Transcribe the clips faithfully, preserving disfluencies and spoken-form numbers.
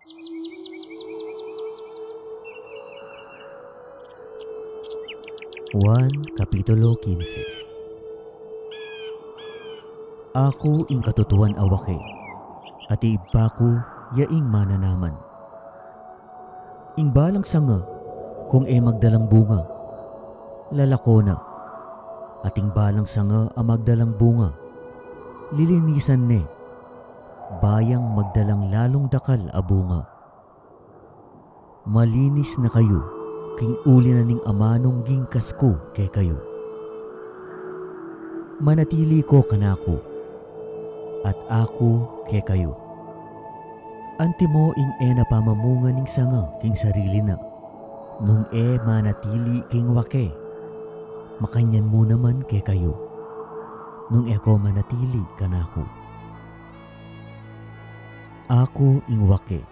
Juan, Kapitulo kinse. Aku ing katutuan a wake, at ing Ibpa ku ya ing mananaman. Ing balang sanga, kung e magdalang bunga, lalako na. At ing balang sanga a magdalang bunga, lilinisan ne, ba yang magdalang lalung dakal a bunga. Malinis na kayu, king uli na ning amanung gingkas ku kekayu. Manatili ko kanaku, at aku kekayu. Antimo ing e na pamamunga ning sanga king sarili na, nung e manatili king wake, makanyan mu naman kekayu, nung e ko manatili kanaku. Aku ing wake,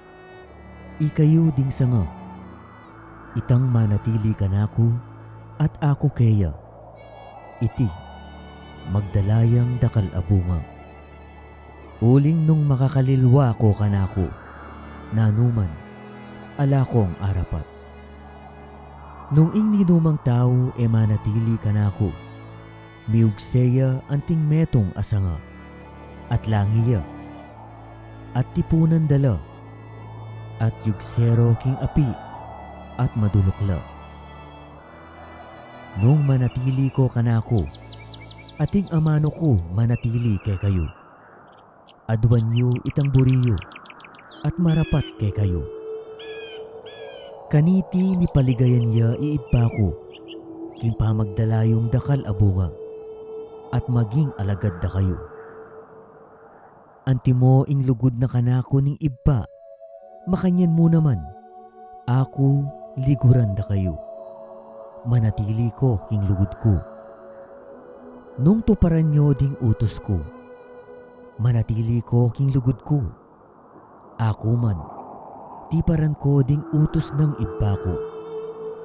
ikayu ding sanga. Itang manatili kanaku, at aku keya, iti, magdala yang dakal a bunga. Uling nung makakalilwa ko kanaku, nanuman, ala kong arapat. Nung ing ninumang tau e manatili kanaku, miugse ya anting metung a sanga, at langi ya, at tipunan da la, at yugse ro king api, at maduluk la. Nung manatili ko kanaku, at ing amanu ku manatili kekayu, aduan yu itang buri yu, at marapat kekayu. Kaniti mipaligayan ya i Ibpa ku, king pamagdala yung dakal a bunga, at maging alagad da kayu. Antimo ing lugud na kanaku ning Ibpa, makanyan mu naman, aku liguran da kayu. Manatili ko king lugud ku. Nung tuparan yu ding utus ku, manatili ko king lugud ku. Aku man, tiparan ko ding utus nang Ibpa ku,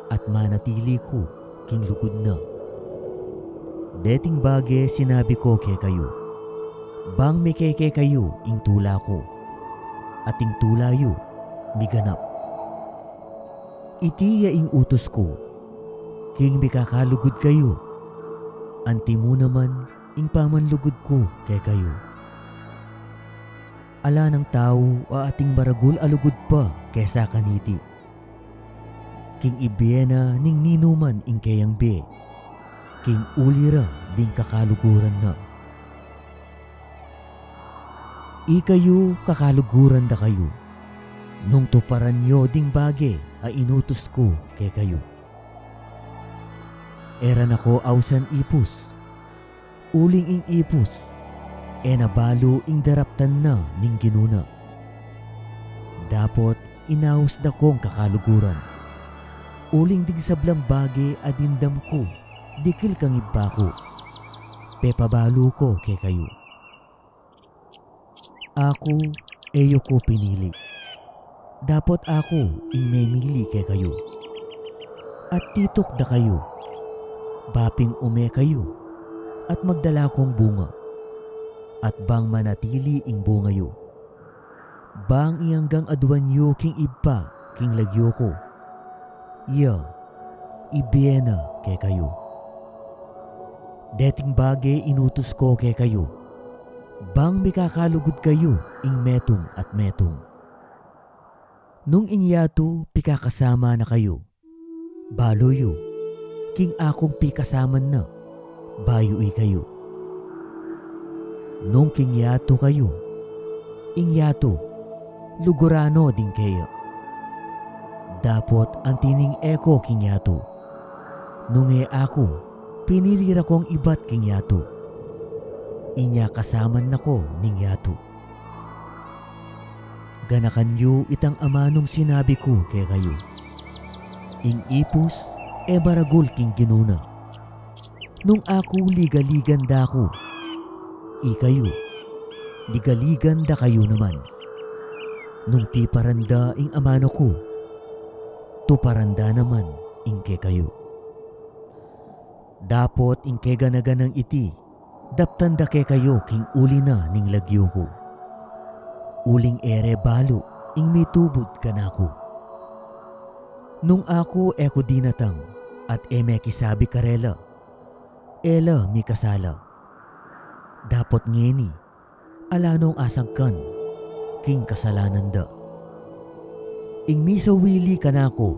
at manatili ku king lugud na. Deting bage sinabi ko kekayu, bang mekeke kayu ing tula ku, at ing tula yu miganap. Iti ya ing utus ku, king mikakalugud kayu, antimo naman ing pamanlugud ku kekayu. Ala nang tau a ating maragul a lugud pa kesa kaniti, king ibie na ning ninuman ing keyang bie, king uli ra ding kakaluguran na. Ikayu, kakaluguran da kayu, nung tuparan yu ding bage a inutus ku kekayu. E ra na ko ausan ipus, uling ing ipus, e na balu ing daraptan na ning Ginu na. Dapot inaus da kong kakaluguran, uling ding sablang bage a dimdam ku dikil kang Ibpa ku, pepabalu ko kekayu. Aku, e yu ku pinili, dapot aku ing memili kekayu, at titukda kayu, ba pin ume kayu, at magdala kong bunga, at bang manatili ing bunga yu, bang ing anggang aduan yu king Ibpa king lagyu ku, ya ibie na kekayu. Deting bage inutus ko kekayu, bang mikakalugud kayu ing metung at metung. Nung ing yatu pikakasama na kayu, balu yu, king akung pikasaman na, bayu ikayu. Nung king yatu kayu, ing yatu, luguran no ding keya. Dapot anti ning e ko king yatu, nung e aku, pinili ra kong ibat king yatu, inya kasaman na ko ning yatu. Ganakan yu itang amanung sinabi ku kekayu. Ing ipus e maragul king ginu na. Nung aku ligaligan da ku, ikayu, ligaligan da kayu naman. Nung tiparan da ing amanu ku, tuparan da naman ing kekayu. Dapot ing kegana-ganang iti, daptan da kekayu king uli na ning lagyu ku. Uling e re balu, ing mitubud kanaku. Nung aku e ku dinatang at e mekisabi karela, e la mikasala. Dapot ngeni, ala nong asangkan king kasalanan da. Ing misawili kanaku,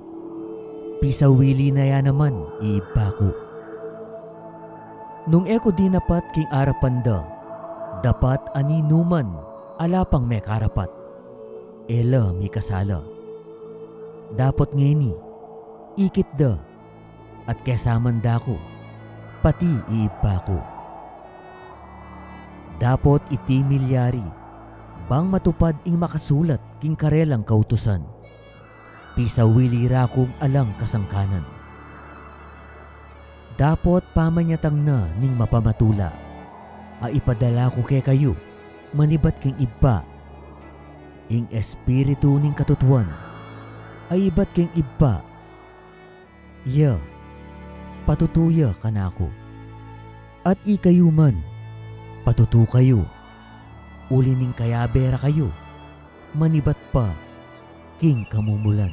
pisawili na ya naman i Ibpa ku. Nung e ku dinapat king arapan da, dapat a ninuman ala pang mekarapat, e la mikasala. Dapot ngeni, ikit da, at kesaman da ku, pati i Ibpa ku. Dapot iti milyari, bang matupad ing makasulat king karelang kautusan, pisawili ra kung alang kasangkanan. Dapot pamanyatang na ning mapamatula a ipadala ku kekayu manibat king Ibpa, ing Espiritu ning katutuan a ibat king Ibpa, ya patutu ya kanaku. At ikayu man, patutu kayu, uli ning kayabe ra kayu manibat pa king kamumulan.